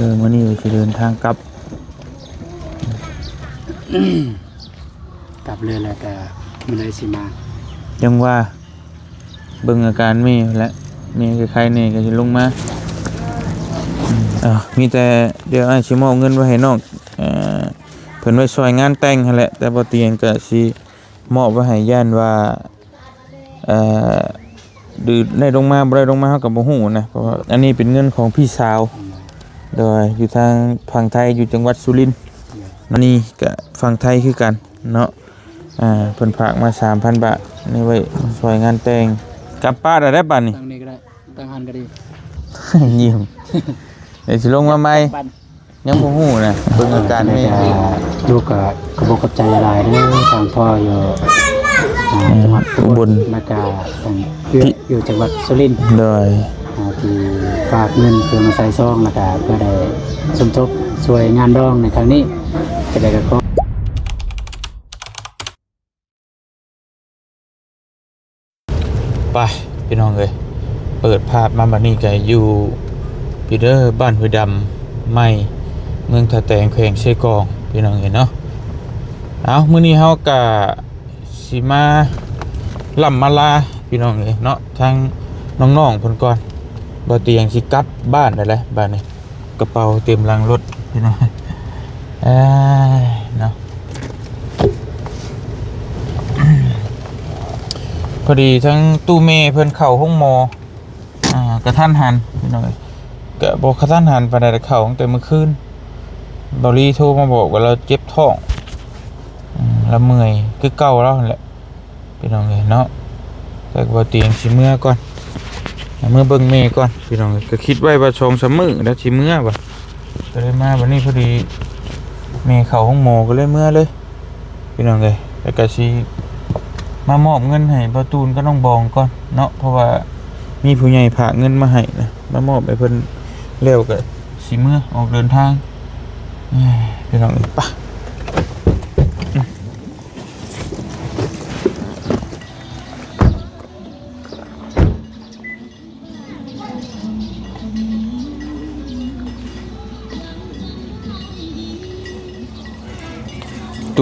ເອີ ມື້ນີ້ວ່າຊິເດີນທາງກັບ ກັບເລີຍ ແລ້ວກະມື້ໃດຊິມາ ຍັງວ່າ ເບິ່ງອາການແມ່ແຫຼະ ແມ່ໄຄໆແດ່ກໍຊິລົງມາ. ເອີ ມີແຕ່ດຽວອ້າຍຊິມອບເງິນໄວ້ໃຫ້ນ້ອງ ເອີ ເພິ່ນໄວ້ຊ່ອຍງານແຕ່ງຫັ້ນແຫຼະ ແຕ່ບໍ່ຕຽງກໍຊິມອບໄວ້ໃຫ້ ຢ້ານວ່າ ເອີ ຫຼືໄດ້ລົງມາບໍ່ໄດ້ລົງມາ ເຮົາກໍບໍ່ຮູ້ນະ ເພາະວ່າອັນນີ້ເປັນເງິນຂອງພີ່ສາວ ໂດຍ ຢູ່ທາງຝັ່ງໄທ ຢູ່ຈັງຫວັດສຸລິນ. ອັນນີ້ກໍຝັ່ງໄທຄືກັນເນາະ ອ່າ ເພິ່ນຝາກມາສາມພັນບາດ ນີ້ໄວ້ຊ່ອຍງານແຕ່ງ ກັບປ້າໄດ້ບາດນີ້ ຕັ້ງນີ້ກໍໄດ້ ຕັ້ງຫັ້ນກໍດີ ຍິ້ມ ດຽວຊິລົງມາໃໝ່ ປັນ ຍັງບໍ່ຮູ້ນະ ເບິ່ງອາການແມ່ ແລ້ວກໍລູກກໍຂອບອົກຂອບໃຈຫຼາຍເດີ ທາງພໍ່ຢູ່ ອ່າ ອືມ ຈັງຫວັດອຸບົນ ແລ້ວກໍທາງເອື້ອຍຢູ່ຈັງຫວັດສຸລິນ ໂດຍ ອ່າ ທີ່ຝາກເງິນເພື່ອມາໃສ່ຊອງ ແລ້ວກໍເພື່ອໄດ້ສົມທົບຊ່ວຍງານດອງໃນຄັ້ງນີ້ ຈະໄດ້ກໍຂໍ ໄປ ພີ່ນ້ອງເອີຍ ເປີດພາບມາບັດນີ້ກໍຢູ່ພີ້ເດີ ບ້ານຫ້ວຍດຳໃໝ່ ເມືອງທ່າແຕງ ແຂວງເຊກອງ ພີ່ນ້ອງເອີຍເນາະ. ເອົາ ມື້ນີ້ເຮົາກໍຊິມາລ່ຳມາລາ ພີ່ນ້ອງເອີຍເນາະ ທາງນ້ອງໆເພິ່ນກ່ອນ ບໍ່ຕຽງຊິກັບບ້ານໄດ້ແລ້ວບາດນີ້. ກະເປົາເຕັມຫຼັງລົດພີ່ນ້ອງ ເອີຍເນາະ ພໍດີທັງຕູ້ແມ່ເພິ່ນເຂົ້າໂຮງໝໍ ອ່າ ກະທັນຫັນພີ່ນ້ອງເອີຍ ກະບໍ່ກະທັນຫັນປານໃດ ເຂົ້າຕັ້ງແຕ່ມື້ຄືນ ເບົາລີໂທມາບອກວ່າລາວເຈັບທ້ອງ ອືມ ລາວເມື່ອຍຄືເກົ່າລາວຫັ້ນແຫຼະ. ພີ່ນ້ອງເອີຍເນາະ ແຕ່ວ່າຕຽງຊິເມືອກ່ອນ ເມືອເບິ່ງແມ່ກ່ອນ ພີ່ນ້ອງເອີຍ ກໍຄິດໄວ້ວ່າສອງສາມມື້ແລ້ວຊິເມືອວ່າ ກໍເລີຍມາບັດນີ້ພໍດີແມ່ເຂົ້າໂຮງໝໍ ກໍເລີຍເມືອເລີຍ ພີ່ນ້ອງເອີຍ. ແລ້ວກໍຊິມາມອບເງິນໃຫ້ບ່າວຕູນກັບນ້ອງບອງກ່ອນເນາະ ເພາະວ່າມີຜູ້ໃຫຍ່ຝາກເງິນມາໃຫ້ນະ ມາມອບໃຫ້ເພິ່ນແລ້ວກໍຊິເມືອອອກເດີນທາງ ເອີຍ ພີ່ນ້ອງເອີຍ ໄປ.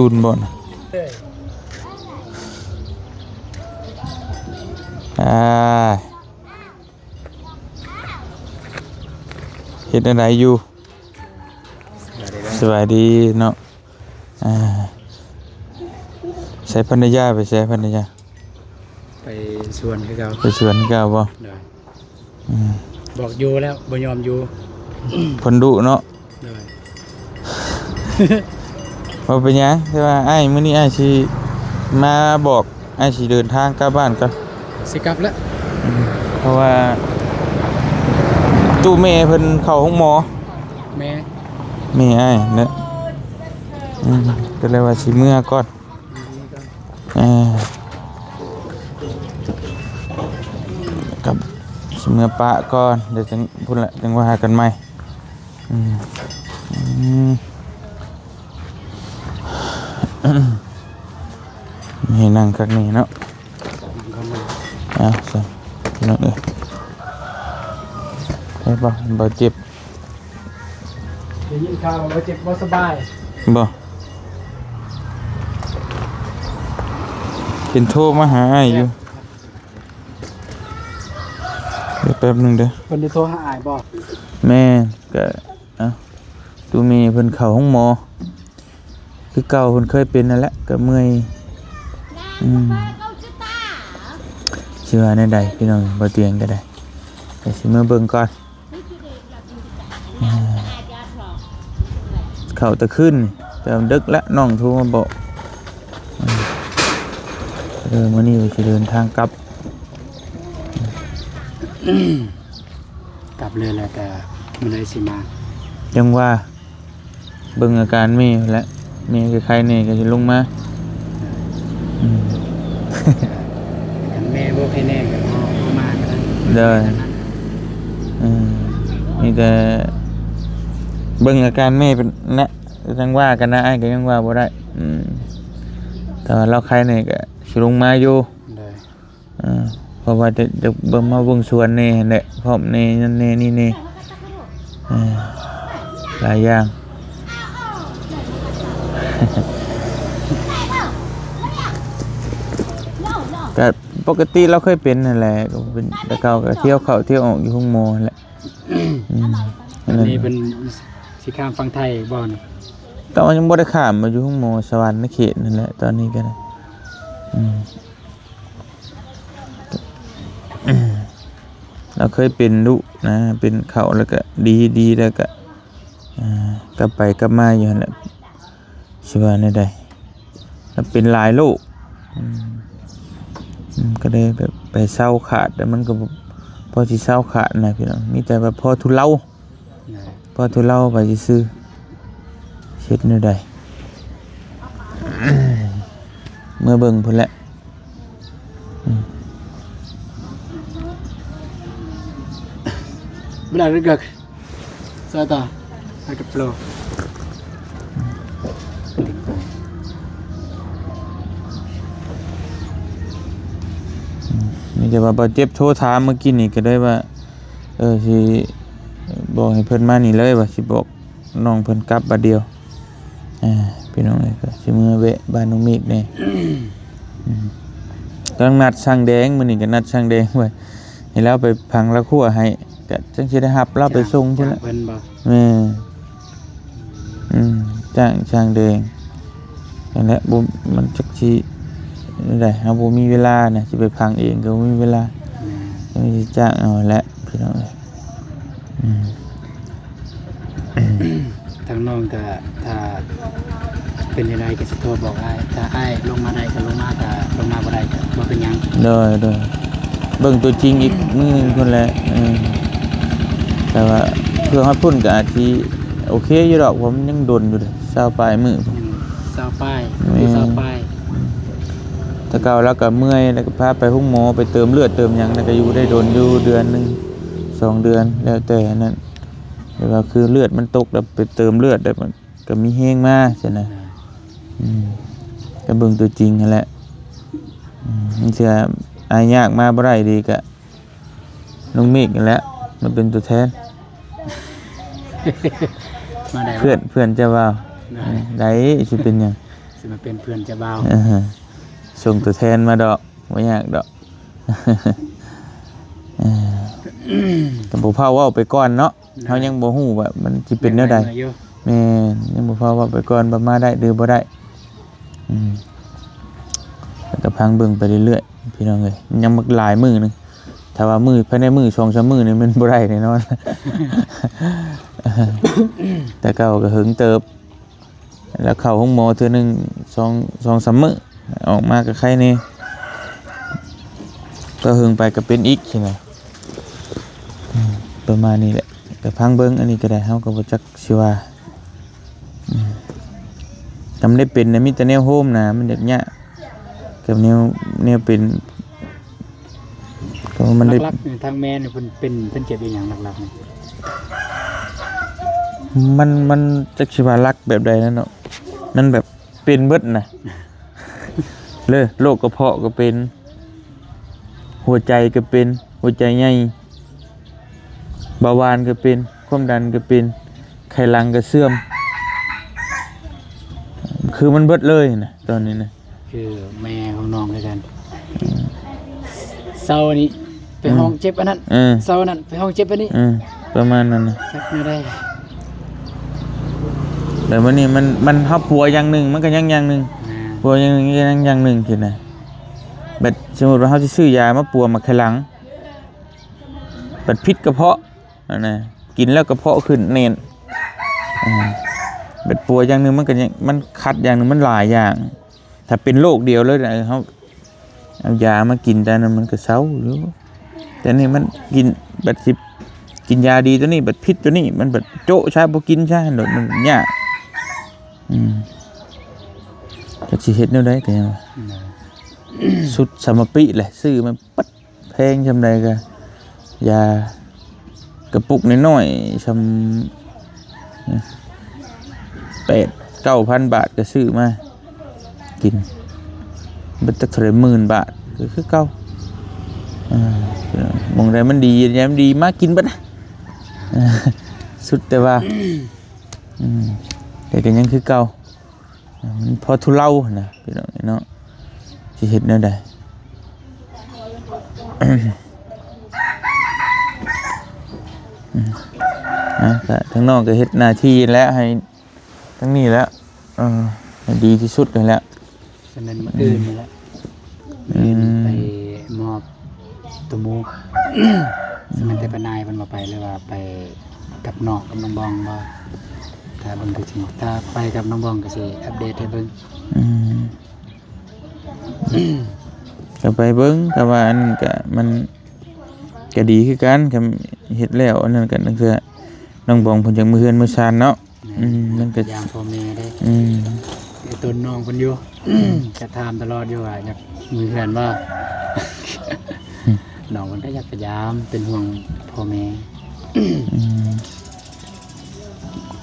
ຕູນບໍ່ນະ ອ່າ ເຮັດແນວໃດຢູ່? ສະບາຍດີເນາະ ອ່າ ໃສພັນລະຍາ ໄປໃສພັນລະຍາ? ໄປສວນຄືເກົ່າ ໄປສວນຄືເກົ່າບໍ່? ໂດຍ ອືມ ບອກຢູ່ແລ້ວ ບໍ່ຍອມຢູ່ ເພິ່ນດຸເນາະ ໂດຍ ບໍ່ເປັນຫຍັງ ແຕ່ວ່າອ້າຍ ມື້ນີ້ອ້າຍຊິມາບອກ ອ້າຍຊິເດີນທາງກັບບ້ານກ່ອນ ຊິກັບແລ້ວ ອືມ ເພາະວ່າຕູ້ແມ່ເພິ່ນເຂົ້າໂຮງໝໍ ແມ່ ແມ່ອ້າຍແຫຼະ ອືມ ກໍເລີຍວ່າຊິເມືອກ່ອນ ເອີ ກັບຊິເມືອປະກ່ອນ ດຽວຈັ່ງພຸ້ນແຫຼະ ຈັ່ງວ່າກັນໃໝ່ ອືມ ອືມ ໃຫ້ນັ່ງຄັກນີ້ເນາະ ເອົາຊັ້ນ ພີ່ນ້ອງເອີຍ ໄດ້ບໍ່ ບໍ່ເຈັບ ໄດ້ຍິນຂ່າວວ່າບໍ່ເຈັບບໍ່ສະບາຍ ບໍ່ ເຫັນໂທມາຫາອ້າຍຢູ່ ດຽວແປັບໜຶ່ງເດີ ເພິ່ນໄດ້ໂທຫາອ້າຍບໍ່? ແມ່ນ ກະ ເອົ້າ ຕູ້ແມ່ເພິ່ນເຂົ້າໂຮງໝໍ ຄືເກົ່າ ເພິ່ນເຄີຍເປັນນັ້ນແຫຼະ ກໍເມື່ອຍ ອືມ ຊິວ່າແນວໃດພີ່ນ້ອງ ບໍ່ຕຽງກໍໄດ້ ກໍຊິມາເບິ່ງກ່ອນ ອືມ ເຂົ້າແຕ່ຄືນ ແຕ່ດຶກແລ້ວ ນ້ອງໂທມາບອກ ອືມ ເອີ ມື້ນີ້ວ່າຊິເດີນທາງກັບ ກັບເລີຍ ແລ້ວກະມື້ໃດຊິມາ ຍັງວ່າ ເບິ່ງອາການແມ່ແຫຼະ ແມ່ໄຄໆແດ່ກໍຊິລົງມາ ອືມ ຄັນແມ່ບໍ່ໄຄແນ່ກໍບໍ່ ບໍ່ມາກໍໄດ້ ໂດຍ ອືມ ມີແຕ່ເບິ່ງອາການແມ່ເປັນນະ ຈັ່ງວ່າກັນນະ ອ້າຍກໍຍັງວ່າບໍ່ໄດ້ ອືມ ແຕ່ວ່າລາວໄຄແນ່ກໍຊິລົງມາຢູ່ ໂດຍ ເອີ ເພາະວ່າຈະ ຈະເບິ່ງ ມາເບິ່ງສວນແດ່ຫັ້ນແຫຼະ ພ້ອມແດ່ ນັ້ນແດ່ ນີ້ແດ່ ເອີ ອືມ ຫຼາຍຢ່າງ. ກະປົກກະຕິລາວເຄີຍເປັນຫັ້ນແຫຼະ ກະເປັນ ແຕ່ເກົ່າກະທ່ຽວເຂົ້າທ່ຽວອອກຢູ່ໂຮງໝໍຫັ້ນແຫຼະ. ອືມ ອັນນີ້ເພິ່ນຊິຂ້າມຝັ່ງໄທບໍ່ນີ້? ຕອນນີ້ຍັງບໍ່ໄດ້ຂ້າມ ມາຢູ່ໂຮງໝໍສະຫວັນນະເຂດນັ້ນແຫຼະ ຕອນນີ້ກະໄດ້. ອືມ ລາວເຄີຍເປັນດຸນະ ເປັນເຂົ້າແລ້ວກະດີ ດີແລ້ວກະ ອ່າ ກັບໄປກັບມາຢູ່ຫັ້ນແຫຼະ ຊິວ່າແນວໃດ ລາວເປັນຫຼາຍໂລກ. ອືມ ອືມ ກະໄດ້ແບບໄປເຊົາຂາດ ແຕ່ມັນກະບໍ່ພໍຊິເຊົາຂາດນະພີ່ນ້ອງ ມີແຕ່ແບບພໍທຸເລົາ ພໍທຸເລົາໄປຊື່ໆ ເຮັດແນວໃດ ເມືອເບິ່ງພຸ້ນແຫຼະ. ອືມ Bırak, bırak. Sata. Bırak, bırak. ອືມ ມີແຕ່ວ່າບ່າວເຈັບໂທຖາມມື້ກີ້ນີ້ ກະໄດ້ວ່າ ເອີ ຊິບອກໃຫ້ເພິ່ນມານີ້ເລີຍ ວ່າຊິບອກນ້ອງເພິ່ນກັບບາດດຽວ. ອ່າ ພີ່ນ້ອງເອີຍ ກະຊິເມືອແວະບ້ານນ້ອງເມກແດ່. ອືມ ກຳລັງນັດຊ່າງແດງ ມື້ນີ້ກະນັດຊ່າງແດງໄວ້ ໃຫ້ລາວໄປຝັງລາວຂົ້ວໃຫ້ ກະຈັ່ງຊິໄດ້ຮັບລາວໄປສົ່ງພຸ້ນແຫຼະ. ຈ້າງເພິ່ນບໍ່? ແມ່ນ. ອືມ ຈ້າງຊ່າງແດງຫັ້ນແຫຼະ. ບໍ່ ມັນຈັກຊິໄດ້ ເຮົາບໍ່ມີເວລານະ ຊິໄປຝັງເອງກະບໍ່ມີເວລາ. ແມ່ນ. ຈັ່ງຊິຈ້າງເອົາແຫຼະ ພີ່ນ້ອງເອີຍ. ອືມ ທາງນ້ອງກະ ຖ້າເປັນຈັ່ງໃດກະຊິໂທບອກອ້າຍ ຖ້າອ້າຍລົງມາໄດ້ກະລົງມາ ຖ້າລົງມາບໍ່ໄດ້ກະບໍ່ເປັນຫຍັງ. ໂດຍ ໂດຍ ເບິ່ງຕົວຈິງອີກມື້ໜຶ່ງພຸ້ນແຫຼະ. ເອີ ແຕ່ວ່າເພື່ອຮອດພຸ້ນກະອາດຊິໂອເຄຢູ່ດອກ ເພາະມັນຍັງດົນຢູ່ເດ້ ຊາວປາຍມື້ພຸ້ນ. ຍັງຊາວປາຍ ແມ່ນ ຊາວປາຍ. ອືມ ແຕ່ເກົ່າລາວກະເມື່ອຍ ແລ້ວກະພາໄປໂຮງໝໍ ໄປເຕີມເລືອດເຕີມຫຍັງ ແລ້ວກະຢູ່ໄດ້ດົນຢູ່ ເດືອນໜຶ່ງ ສອງເດືອນ ແລ້ວແຕ່ນັ້ນ. ແຕ່ວ່າຄືເລືອດມັນຕົກ ແລ້ວໄປເຕີມເລືອດ ແລ້ວມັນກະມີແຮງມາຊັ້ນນະ. ອືມ ກະເບິ່ງຕົວຈິງຫັ້ນແຫຼະ. ອືມ ບາງເທື່ອອາຍຍາກມາບໍ່ໄດ້ດີກະນ້ອງເມກຫັ້ນແຫຼະ ມາເປັນຕົວແທນ. ມາໄດ້ ເພື່ອນ ເພື່ອນເຈົ້າບ່າວ. ໄດ້ ອືມ ໄດ້ ຊິເປັນຫຍັງ ຊິມາເປັນເພື່ອນເຈົ້າບ່າວ. ເອີ ສົ່ງຕົວແທນມາດອກ ບໍ່ຍາກດອກ. ເອີ ກະບໍ່ຟ້າວເວົ້າໄປກ່ອນເນາະ. ເຮົາຍັງບໍ່ຮູ້ວ່າມັນຊິເປັນແນວໃດ. ແມ່ນ ຍັງບໍ່ພໍເວົ້າໄປກ່ອນວ່າມາໄດ້ຫຼືບໍ່ໄດ້. ອືມ ແລ້ວກະຟັງເບິ່ງໄປເລື້ອຍໆ ພີ່ນ້ອງເອີຍ. ມັນຍັງບັກຫຼາຍມື້ໜຶ່ງ ຖ້າວ່າມື້ ພາຍໃນມື້ສອງສາມມື້ນີ້ແມ່ນບໍ່ໄດ້ແນ່ນອນ. ແຕ່ເກົ່າກະເຫິງເຕີບ ແລ້ວເຂົ້າໂຮງໝໍເທື່ອໜຶ່ງ ສອງ ສອງສາມມື້ ອອກມາກະໄຄແນ່. ພໍເຫິງໄປກະເປັນອີກຊີ້ນະ. ອືມ ປະມານນີ້ແຫຼະ ກະຟັງເບິ່ງ. ອັນນີ້ກະໄດ້ ເຮົາກະບໍ່ຈັກຊິວ່າ. ອືມ ກຳໄດ້ເປັນນະ ມີແຕ່ແນວໂຮມນະ ມັນຢາກຍາກ ກັບແນວ ແນວເປັນ ກະມັນໄດ້ ຫຼັກໆນີ້ ທາງແມ່ນີ້ເພິ່ນເປັນ ເພິ່ນເຈັບອີ່ຫຍັງຫຼັກໆນີ້? ມັນ ມັນຈັກຊິວ່າຫຼັກແບບໃດນະເນາະ ມັນແບບເປັນເບິດນະ. ເລີ ໂລກກະເພາະກະເປັນ ຫົວໃຈກະເປັນ ຫົວໃຈໃຫຍ່ ເບົາຫວານກະເປັນ ຄວາມດັນກະເປັນ ໄຂຫຼັງກະເສື່ອມ ຄືມັນເບິດເລີຍນະ ຕອນນີ້ນະ. ຄືແມ່ຂອງນ້ອງຄືກັນ ເຊົ້ານີ້ໄປຫ້ອງເຈັບອັນນັ້ນ ເອີ ເຊົ້ານັ້ນໄປຫ້ອງເຈັບອັນນີ້ ເອີ ປະມານນັ້ນນະ. ຈັກແນວໃດ ແຕ່ມື້ນີ້ມັນ ມັນ ເຮົາປົວຢ່າງໜຶ່ງ ມັນກະຍັງຢ່າງໜຶ່ງ ແມ່ນ ປົວຢ່າງໜຶ່ງ ກະຍັງຢ່າງໜຶ່ງຊີ້ນະ. ແບບສົມມຸດວ່າເຮົາຊິຊື້ຢາມາປົວໝາກໄຂ່ຫຼັງ ແບບຜິດກະເພາະຫັ້ນນະ ກິນແລ້ວກະເພາະຂຶ້ນແໜ້ນ. ອາ ແບບປົວຢ່າງໜຶ່ງ ມັນກະຍັງ ມັນຂັດຢ່າງໜຶ່ງ ມັນຫຼາຍຢ່າງ. ຖ້າເປັນໂລກດຽວເລີຍນະ ເຮົາເອົາຢາມາກິນ ແຕ່ນັ້ນມັນກະເຊົາຢູ່. ແຕ່ນີ້ມັນກິນ ແບບຊິກິນຢາດີໂຕນີ້ ແບບຜິດໂຕນີ້ ມັນແບບໂຈະຊະ ບໍ່ກິນຊະ ໂດດ ມັນຍາກ. ອືມ ຈັກຊິເຮັດແນວໃດກະຍັງວ່າ ອືມ ສຸດສາມະປິແຫຼະ ຊື້ມາປັດ ແພງສ່ຳໃດກະ ຢາກະປຸກນ້ອຍໆ ສ່ຳ ແປດເກົ້າພັນບາດກະຊື້ມາກິນ ເບິດຈັກເທົ່າໃດໝື່ນບາດ ກະຄືເກົ່າ. ເອີ ໝ່ອງໃດມັນດີ ຍາມດີມາກິນເບິດນະ ເອີ ສຸດແຕ່ວ່າ ອືມ ແຕ່ກໍຍັງຄືເກົ່າ ມັນພໍທຸເລົານະພີ່ນ້ອງເນາະ ຊິເຮັດແນວໃດ? ອືມ ອ່າ ກໍທາງນ້ອງກໍເຮັດໜ້າທີ່ແຫຼະ ໃຫ້ທາງນີ້ແຫຼະ ເອີ ໃຫ້ດີທີ່ສຸດຫັ້ນແຫຼະ. ສະນັ້ນມື້ອື່ນນີ້ແຫຼະ ອືມ ມື້ອື່ນໄປມອບໂຕໝູ່ ສະນັ້ນແຕ່ປ້ານາຍເພິ່ນວ່າໄປ ຫຼືວ່າໄປກັບນ້ອງກັບນ້ອງບອງບໍ່? ຖ້າເບິ່ງກໍຊິ ຖ້າໄປກັບນ້ອງບອງກໍຊິອັບເດດໃຫ້ເບິ່ງ. ອືມ ກໍໄປເບິ່ງ ກໍວ່າອັນນັ້ນກໍມັນກໍດີຄືກັນ ຄັນເຮັດແລ້ວອັນນັ້ນກໍ ລາງເທື່ອນ້ອງບອງເພິ່ນຢາກເມືອເຮືອນເມືອຊານເນາະ. ແມ່ນ ອືມ ມັນກໍຢາມພໍ່ແມ່ເດ້ ອືມ ໄອ້ຕົນນ້ອງເພິ່ນຢູ່ ກໍຖາມຕະຫຼອດຢູ່ວ່າຢາກມີເຮືອນບໍ່? ອືມ ນ້ອງເພິ່ນກໍຢາກໄປຢາມ ເປັນຫ່ວງພໍ່ແມ່ ອືມ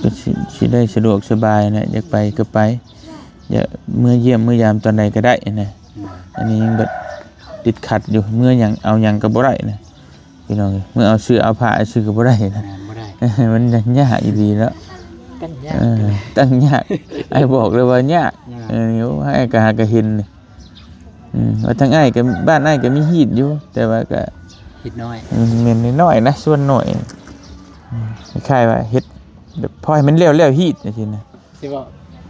ກໍຊິ ຊິໄດ້ສະດວກສະບາຍນະ ຢາກໄປກໍໄປ ຢາກເມືອຢ້ຽມເມືອຢາມຕອນໃດກໍໄດ້ນະ ແມ່ນ ອັນນີ້ຍັງແບບຕິດຂັດຢູ່ ເມືອຫຍັງເອົາຫຍັງກໍບໍ່ໄດ້ນະ. ພີ່ນ້ອງເອີຍ ເມືອເອົາເສື້ອເອົາຜ້າຊື່ກໍບໍ່ໄດ້ນະ ແມ່ນ ບໍ່ໄດ້ ມັນຍາກອີ່ຫຼີເນາະ ຕັ້ງຍາກ ເອີ ຕັ້ງຍາກ ອ້າຍບອກເລີຍວ່າຍາກ ຍາກ ເອີ ໂອ້ ອ້າຍກໍຫາກໍເຫັນນີ້ ອືມ ວ່າທາງອ້າຍກໍ ບ້ານອ້າຍກໍມີຮີດຢູ່ ແຕ່ວ່າກໍຮີດນ້ອຍ ອືມ ແມ່ນນ້ອຍໆນະ ສ່ວນນ້ອຍ ອືມ ຄ້າຍໆວ່າເຮັດແບບພໍໃຫ້ມັນແລ້ວໆຮີດຈັ່ງຊີ້ນະ. ຊິເວົ້າ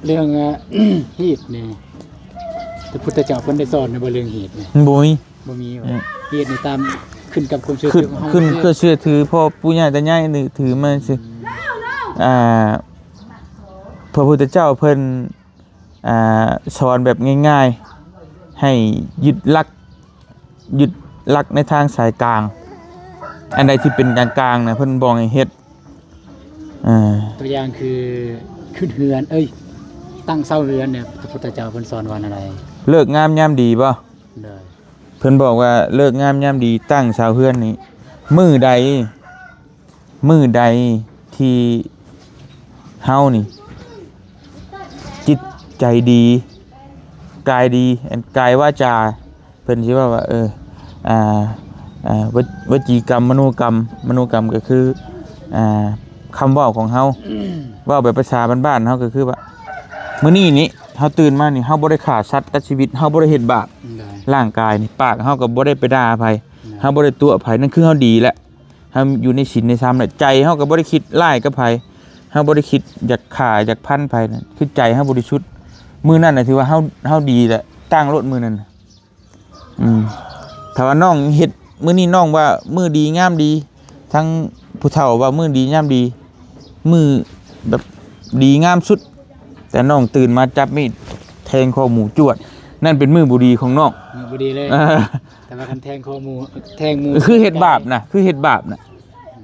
ເລື່ອງ ເອີ ຮີດນີ້ ພະພຸດທະເຈົ້າເພິ່ນໄດ້ສອນໄດ້ບໍ່ເລື່ອງຮີດນີ້? ບໍ່ມີ ບໍ່ມີ ອືມ ຮີດນີ້ຕາມ ຂຶ້ນກັບຄວາມເຊື່ອຖືຂອງເຮົາ ຂຶ້ນ ຂຶ້ນເຊື່ອຖື ເພາະປູ່ຍ່າຕາຍາຍນີ້ຖືມາຊື່ ອືມ ອ່າ ພະພຸດທະເຈົ້າເພິ່ນ ອ່າ ສອນແບບງ່າຍໆ ໃຫ້ຍຶດຫຼັກ ຍຶດຫຼັກໃນທາງສາຍກາງ ອັນໃດທີ່ເປັນກາງໆນະ ເພິ່ນບອກໃຫ້ເຮັດ ເອີ ຕົວຢ່າງຄື ຂຶ້ນເຮືອນ ເອີຍ ຕັ້ງເສົາເຮືອນນີ້ ພະພຸດທະເຈົ້າເພິ່ນສອນວ່າແນວໃດ? ເລີກງາມຍາມດີບໍ່? ໂດຍ ເພິ່ນບອກວ່າເລີກງາມຍາມດີຕັ້ງເສົາເຮືອນນີ້ ມື້ໃດ ມື້ໃດທີ່ເຮົານີ້ ຈິດໃຈດີ ກາຍດີ ກາຍວາຈາ ເພິ່ນຊິເວົ້າວ່າ ເອີ ອ່າ ອ່າ ວະ ວະຈີກຳ ມະໂນກຳ ມະໂນກຳກໍຄື ອ່າ ຄຳເວົ້າຂອງເຮົາ ເວົ້າແບບພາສາບ້ານໆເຮົາກໍຄືວ່າ ມື້ນີ້ນີ້ເຮົາຕື່ນມານີ້ ເຮົາບໍ່ໄດ້ຂ້າສັດຕັດຊີວິດ ເຮົາບໍ່ໄດ້ເຮັດບາບ ໂດຍ ຮ່າງກາຍນີ້ ປາກເຮົາກໍບໍ່ໄດ້ໄປດ່າໃຜ ໂດຍ ເຮົາບໍ່ໄດ້ຕົວະໃຜ ນັ້ນຄືເຮົາດີແລ້ວ ເຮົາຢູ່ໃນສິນໃນທຳແລ້ວ ໃຈເຮົາກໍບໍ່ໄດ້ຄິດຮ້າຍກັບໃຜ ເຮົາບໍ່ໄດ້ຄິດຢາກຂ້າຢາກຟັນໃຜ ນັ້ນຄືໃຈເຮົາບໍລິສຸດ ມື້ນັ້ນນະຖືວ່າເຮົາ ເຮົາດີແລ້ວ ຕັ້ງໂລດມື້ນັ້ນນະ. ອືມ ຖ້າວ່ານ້ອງເຮັດ ມື້ນີ້ນ້ອງວ່າມື້ດີງາມດີ ທັງຜູ້ເຖົ້າວ່າມື້ດີຍາມດີ ມື້ແບບດີງາມສຸດ ແຕ່ນ້ອງຕື່ນມາຈັບມີດແທງຄໍໝູຈວດ ນັ້ນເປັນມື້ບໍ່ດີຂອງນ້ອງ ມື້ບໍ່ດີເລີຍ ເອີ ແຕ່ວ່າຄັນແທງຄໍໝູ ແທງໝູ ຄືເຮັດບາບນະ ຄືເຮັດບາບນະ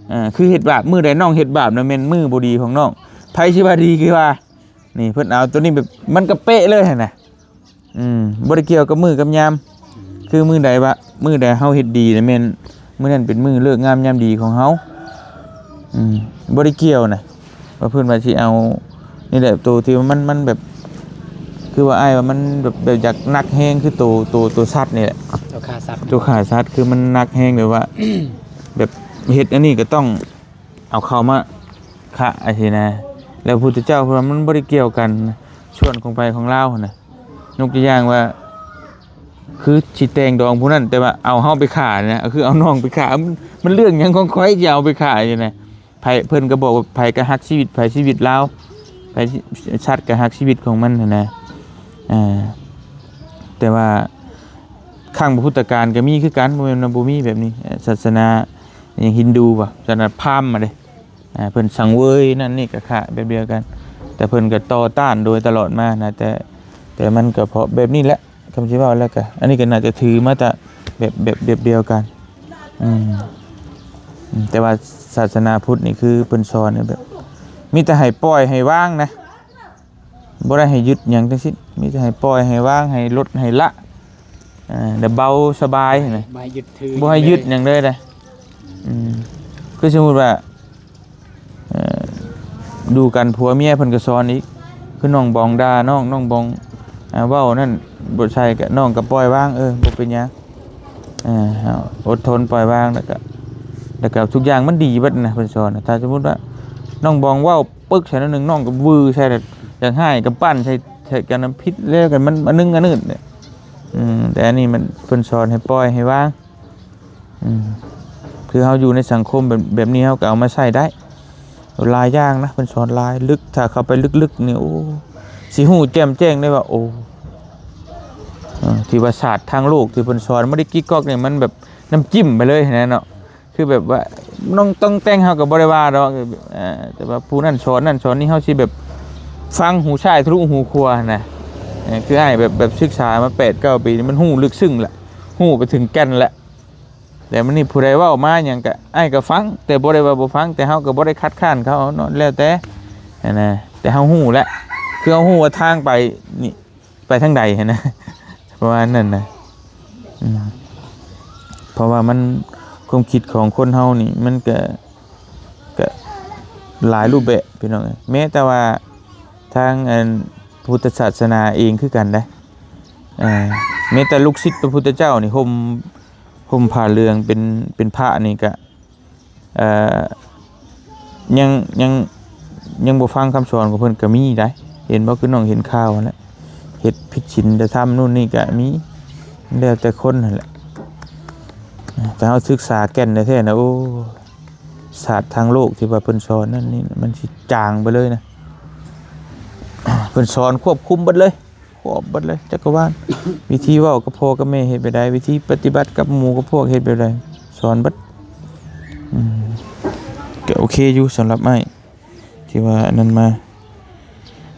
ເອີ ຄືເຮັດບາບ ມື້ໃດນ້ອງເຮັດບາບນະແມ່ນມື້ບໍ່ດີຂອງນ້ອງ ໃຜຊິວ່າດີຄືວ່າ ນີ້ເພິ່ນເອົາໂຕນີ້ແບບ ມັນກະເປະເລີຍຫັ້ນນະ ອືມ ບໍ່ໄດ້ກ່ຽວກັບມື້ກັບຍາມ ອືມ ຄືມື້ໃດວ່າ ມື້ໃດເຮົາເຮັດດີນະແມ່ນ ມື້ນັ້ນເປັນມື້ເລີກງາມຍາມດີຂອງເຮົາ ອືມ ບໍ່ໄດ້ກ່ຽວນະ ວ່າເພິ່ນວ່າຊິເອົາ ນີ້ແຫຼະ ໂຕທີ່ວ່າມັນ ມັນແບບ ຄືວ່າອ້າຍວ່າມັນແບບ ແບບຢາກໜັກແຮງ ຄືໂຕ ໂຕ ໂຕສັດນີ້ແຫຼະ ໂຕຂ້າສັດ ໂຕຂ້າສັດ ຄືມັນໜັກແຮງ ແບບວ່າ ແບບເຮັດອັນນີ້ກໍຕ້ອງ ເອົາເຂົ້າມາຂະ ຈັ່ງຊີ້ນະ ແລ້ວພຸດທະເຈົ້າເພິ່ນວ່າມັນບໍ່ໄດ້ກ່ຽວກັນ ສ່ວນຂອງໃຜຂອງລາວຫັ້ນນະ ຍົກຕົວຢ່າງວ່າ ຄືຊິແຕ່ງດອງຜູ້ນັ້ນ ແຕ່ວ່າເອົາເຮົາໄປຂ້ານະ ຄືເອົານ້ອງໄປຂ້າ ມັນ ມັນເລື່ອງຫຍັງຂອງຂ້ອຍຊິເອົາໄປຂ້າ ຈັ່ງຊີ້ນະ ໃຜ ເພິ່ນກໍບອກວ່າໃຜກໍຮັກຊີວິດໃຜຊີວິດລາວ ໃຜ ສັດກໍຮັກຊີວິດຂອງມັນຫັ້ນນະ ອ່າ ແຕ່ວ່າຄັ້ງພຸດທະການກໍມີຄືກັນ ບໍ່ແມ່ນວ່າບໍ່ມີແບບນີ້ ສາສະໜາຫຍັງຮິນດູບໍ ສາສະໜາພາມມາເດ້ ອ່າ ເພິ່ນສັງເຫວີຍນັ້ນນີ້ກໍຄ້າຍແບບດຽວກັນ ແຕ່ເພິ່ນກໍຕໍ່ຕ້ານໂດຍຕະຫຼອດມານະ ແຕ່ ແຕ່ມັນກໍເພາະແບບນີ້ແຫຼະ ຄຳຊິເວົ້າແລ້ວກໍ ອັນນີ້ກໍໜ້າຈະຖືມາແຕ່ແບບ ແບບ ແບບດຽວກັນ ອືມ ອືມ ແຕ່ວ່າສາສະໜາພຸດນີ້ຄືເພິ່ນສອນແບບ ມີແຕ່ໃຫ້ປ່ອຍໃຫ້ວາງນະ ບໍ່ໄດ້ໃຫ້ຍຶດຫຍັງທັງສິ້ນ ມີແຕ່ໃຫ້ປ່ອຍໃຫ້ວາງ ໃຫ້ລົດໃຫ້ລະ ເອີ ແລ້ວເບົາສະບາຍນະ ບໍ່ໃຫ້ຍຶດຖື ບໍ່ໃຫ້ຍຶດຫຍັງເລີຍນະ ອືມ ຄືສົມມຸດວ່າ ເອີ ດູກັນຜົວເມຍເພິ່ນກໍສອນອີກ ຄືນ້ອງບອງດ່ານ້ອງ ນ້ອງບອງ ອ່າ ເວົ້ານັ້ນບໍ່ໃສ່ກໍ ນ້ອງກໍປ່ອຍວາງ ເອີ ບໍ່ເປັນຫຍັງ ເອີ ເຮົາອົດທົນປ່ອຍວາງ ແລ້ວກໍ ແລ້ວກໍທຸກຢ່າງມັນດີເບິດນະ ເພິ່ນສອນນະ ຖ້າສົມມຸດວ່າ ນ້ອງບອງເວົ້າປຶກໃສ່ໜ້ອຍໜຶ່ງ ນ້ອງກໍວືໃສ່ ຢາກຮ້າຍກໍປັ້ນໃສ່ ໃສ່ກັນນຳ ຜິດແລ້ວກັນ ມັນອະນຶງອະນຶດເດ. ອືມ ແຕ່ອັນນີ້ມັນ ເພິ່ນສອນໃຫ້ປ່ອຍໃຫ້ວາງ. ອືມ ຄືເຮົາຢູ່ໃນສັງຄົມແບບ ແບບນີ້ ເຮົາກໍເອົາມາໃຊ້ໄດ້ຫຼາຍຢ່າງນະ. ເພິ່ນສອນຫຼາຍ ເລິກ ຖ້າເຂົ້າໄປເລິກໆນີ້ ໂອ້ ຊິຮູ້ແຈ່ມແຈ້ງໄດ້ວ່າ ໂອ້ ເອີ ທີ່ວ່າສາດທາງໂລກທີ່ເພິ່ນສອນ ບໍ່ໄດ້ກິກກັອກນີ້ ມັນແບບນ້ຳຈິ້ມໄປເລີຍຫັ້ນນະເນາະ. ຄືແບບວ່ານ້ອງຕ້ອງແຕ່ງ ເຮົາກໍບໍ່ໄດ້ວ່າດອກ ເອີ ແຕ່ວ່າຜູ້ນັ້ນສອນນັ້ນສອນນີ້ ເຮົາຊິແບບຟັງຫູຊ້າຍທະລຸຫູຂວາຫັ້ນນະ. ເອີ ຄືອ້າຍແບບ ແບບສຶກສາມາແປດເກົ້າປີນີ້ ມັນຮູ້ເລິກເຊິ່ງລະ ຮູ້ໄປເຖິງແກ່ນລະ. ແຕ່ມື້ນີ້ຜູ້ໃດເວົ້າມາຫຍັງກະ ອ້າຍກໍຟັງ ແຕ່ບໍ່ໄດ້ວ່າບໍ່ຟັງ ແຕ່ເຮົາກໍບໍ່ໄດ້ຄັດຄ້ານເຂົາເນາະ ແລ້ວແຕ່ຫັ້ນນະ. ແຕ່ເຮົາຮູ້ແຫຼະ ຄືເຮົາຮູ້ວ່າທາງໄປນີ້ ໄປທາງໃດຫັ້ນນະ ປະມານນັ້ນນະ. ອືມ ເພາະວ່າມັນ ຄວາມຄິດຂອງຄົນເຮົານີ້ ມັນກະ ກະຫຼາຍຮູບແບບພີ່ນ້ອງເອີຍ. ແມ້ແຕ່ວ່າທາງອັນພຸດທະສາສະໜາເອງຄືກັນເດ້ ເອີ ແມ້ແຕ່ລູກສິດພະພຸດທະເຈົ້ານີ້ ຫົ່ມ ຫົ່ມຜ້າເຫຼືອງເປັນ ເປັນພະນີ້ກະ ເອີ ຍັງ ຍັງ ຍັງບໍ່ຟັງຄຳສອນຂອງເພິ່ນກໍມີໄດ໋. ເຫັນບໍ່ ຄືນ້ອງເຫັນຂ່າວຫັ້ນແຫຼະ ເຮັດຜິດສິນທຳນູນນີ້ກໍມີ ແລ້ວແຕ່ຄົນຫັ້ນແຫຼະ. ແຕ່ເຮົາສຶກສາແກ່ນແທ້ໆນະ ໂອ້ ສາດທາງໂລກທີ່ວ່າເພິ່ນສອນນັ້ນນີ້ ມັນຊິຈາງໄປເລີຍນະ. ເພິ່ນສອນຄວບຄຸມເບິດເລີຍ ຄວບເບິດເລີຍ ຈັກກະວານ. ວິທີເວົ້າກັບພໍ່ກັບແມ່ເຮັດແບບໃດ ວິທີປະຕິບັດກັບໝູ່ກັບພວກເຮັດແບບໃດ ສອນເບິດ. ອືມ ກໍໂອເຄຢູ່ສຳລັບອ້າຍທີ່ວ່າອັນນັ້ນມາ.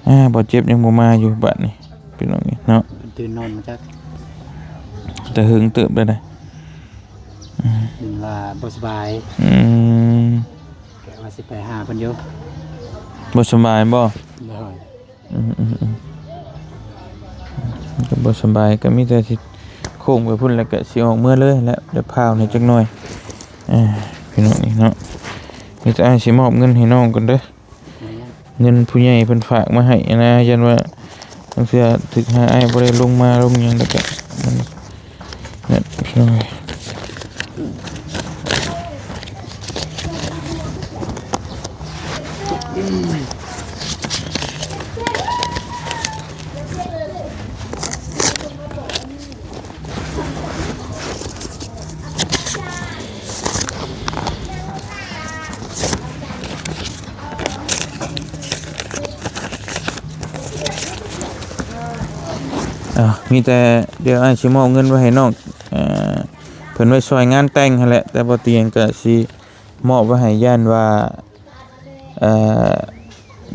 ອ່າ ບໍ່ເຈັບຍັງບໍ່ມາຢູ່ບາດນີ້ ພີ່ນ້ອງເອີຍເນາະ. ເພິ່ນຕື່ນນອນມາຈັກ ແຕ່ເຫິງເຕີບແລ້ວນະ. ອືມ ເຫັນວ່າບໍ່ສະບາຍ. ອືມ ແຕ່ວ່າຊິໄປຫາເພິ່ນຢູ່. ບໍ່ສະບາຍບໍ່? ໂດຍ. ອືມໆໆ ກໍບໍ່ສະບາຍ ກໍມີແຕ່ຊິໂຄ້ງໄປພຸ້ນ ແລ້ວກໍຊິອອກເມືອເລີຍແຫຼະ ດຽວພ້າວແດ່ຈັກໜ່ອຍ. ເອີ ພີ່ນ້ອງນີ້ເນາະ ມີແຕ່ອ້າຍຊິມອບເງິນໃຫ້ນ້ອງກ່ອນເດີ ເງິນຜູ້ໃຫຍ່ເພິ່ນຝາກມາໃຫ້ນະ. ຢ້ານວ່າ ລາງເທື່ອຖືກຫາອ້າຍບໍ່ໄດ້ລົງມາລົງຫຍັງ ແລ້ວກະມັນນັ້ນພີ່ນ້ອງເອີຍ. ເອົາ ມີແຕ່ດຽວອ້າຍຊິມອບເງິນໄວ້ໃຫ້ນ້ອງ ເອີ ເພິ່ນໄວ້ຊ່ອຍງານແຕ່ງຫັ້ນແຫຼະ ແຕ່ບໍ່ຕຽງກໍຊິມອບໄວ້ໃຫ້ ຢ້ານວ່າ ເອີ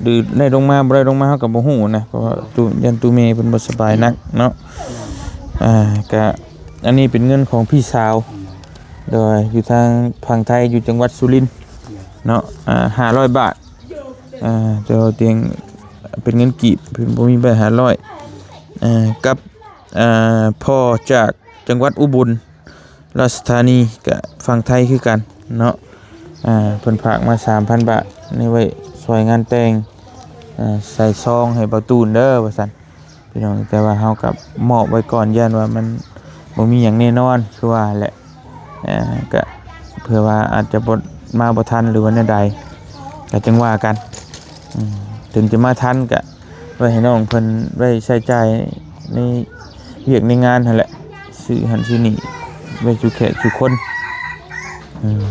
ຫຼືໄດ້ລົງມາບໍ່ໄດ້ລົງມາ ເຮົາກໍບໍ່ຮູ້ນະ ເພາະວ່າຕູ້ ຢ້ານຕູ້ແມ່ເພິ່ນບໍ່ສະບາຍໜັກເນາະ. ອ່າ ກະອັນນີ້ເປັນເງິນຂອງພີ່ສາວ ໂດຍ ຢູ່ທາງຝັ່ງໄທ ຢູ່ຈັງຫວັດສຸລິນເນາະ. ອ່າ ຫ້າຮ້ອຍບາດ ອ່າ ແຕ່ວ່າຕຽງເປັນເງິນກີບ ເພິ່ນບໍ່ມີໃບຫ້າຮ້ອຍ. ອ່າ ກັບ ອ່າ ພໍ່ຈາກຈັງຫວັດອຸບົນ ລາຊະທານີ ກະຝັ່ງໄທຄືກັນເນາະ. ອ່າ ເພິ່ນຝາກມາສາມພັນບາດ ນີ້ໄວ້ຊ່ອຍງານແຕ່ງ ເອີ ໃສ່ຊອງໃຫ້ບ່າວຕູນເດີ ວ່າຊັ້ນ ພີ່ນ້ອງ. ແຕ່ວ່າເຮົາກໍມອບໄວ້ກ່ອນ ຢ້ານວ່າມັນບໍ່ມີຫຍັງແນ່ນອນ ຄືວ່າແຫຼະ ເອີ ກະເພື່ອວ່າອາດຈະບໍ່ ມາບໍ່ທັນ ຫຼືວ່າແນວໃດ ກະຈັ່ງວ່າກັນ. ອືມ ເຖິງຈະມາທັນກະໄວ້ໃຫ້ນ້ອງເພິ່ນໄວ້ໃຊ້ຈ່າຍໃນວຽກໃນງານຫັ້ນແຫຼະ ຊື້ຫັ້ນຊື້ນີ້ໄວ້ສູ່ແຂກສູ່ຄົນ. ອືມ